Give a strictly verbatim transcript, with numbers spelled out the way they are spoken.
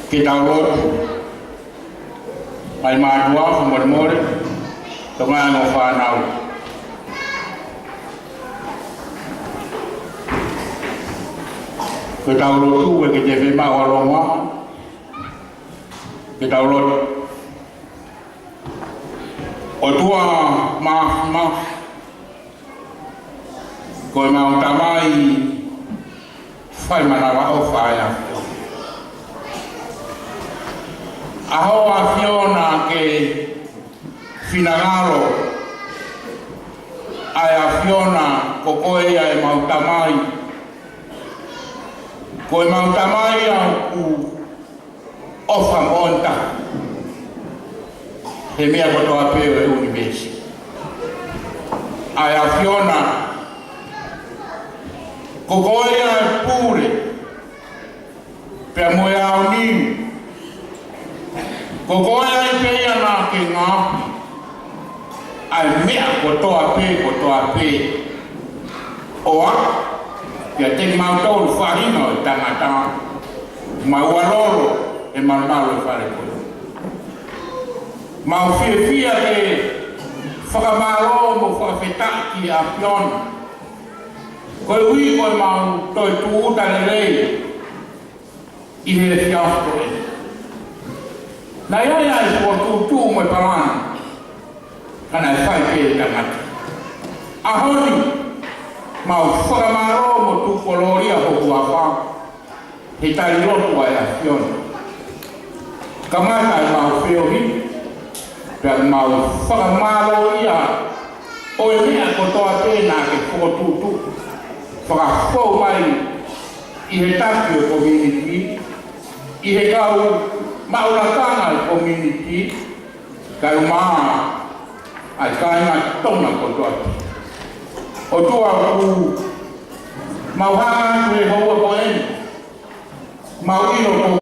Ke tau lotu. ʻAi mātuʻa, fakamolemole, tokanga mo e fānau. Ke tau lotu, ʻe ke te fie maʻu ʻa e longoaʻa. Ke tau lotu. ʻOtua Māfimafi, ko ʻemau Tamai fai manavaʻofa ʻa e ʻAfiona. ʻAho ʻAfiona ke finangalo ʻa e ʻAfiona, ko koe ia ʻemau Tamai. Ko ʻemau Tamai ʻoku ʻofa moʻoni taha he meʻa kotoa pē ʻo e ʻunivēsi. ʻA e ʻAfiona, ko koe ia ʻa e pule pea mo e aoniu. Ko koe ia pē ia naʻa ke ngaohi ʻa e meʻa kotoa pē, kotoa pē. ʻO aʻu kiate kimautolu faʻahinga ʻo e tangata, mau ʻalolo he malumalu ʻo e fale ko eni. Mau fiefia ke fakamālō mo fakafetaʻi ki he ʻAfiona. Koeʻuhi ko ʻemau toe tūʻuta lelei ʻi he efiafi ko eni. Naʻe ʻi ai ʻa e fokotuʻutuʻu mo e palani, ka naʻe fai pē ʻe he tangata. ʻAho ni, mau fakamālō mo tuku kolōlia ho huafa he tali lotu ʻa e ʻAfiona. Kamata ʻemau feohi, pea mau fakamālō ia ʻo e meʻa kotoa pē naʻa ke fokotuʻutuʻu, fakafou mai ʻi he taki ʻo e community, ʻi he kau maʻu lakanga ʻo e community, kae ʻumaʻā ʻa e kāinga Tonga kotoa pē. ʻOtua, ʻoku mau hanga atu he houa ko eni, mau ʻilo ko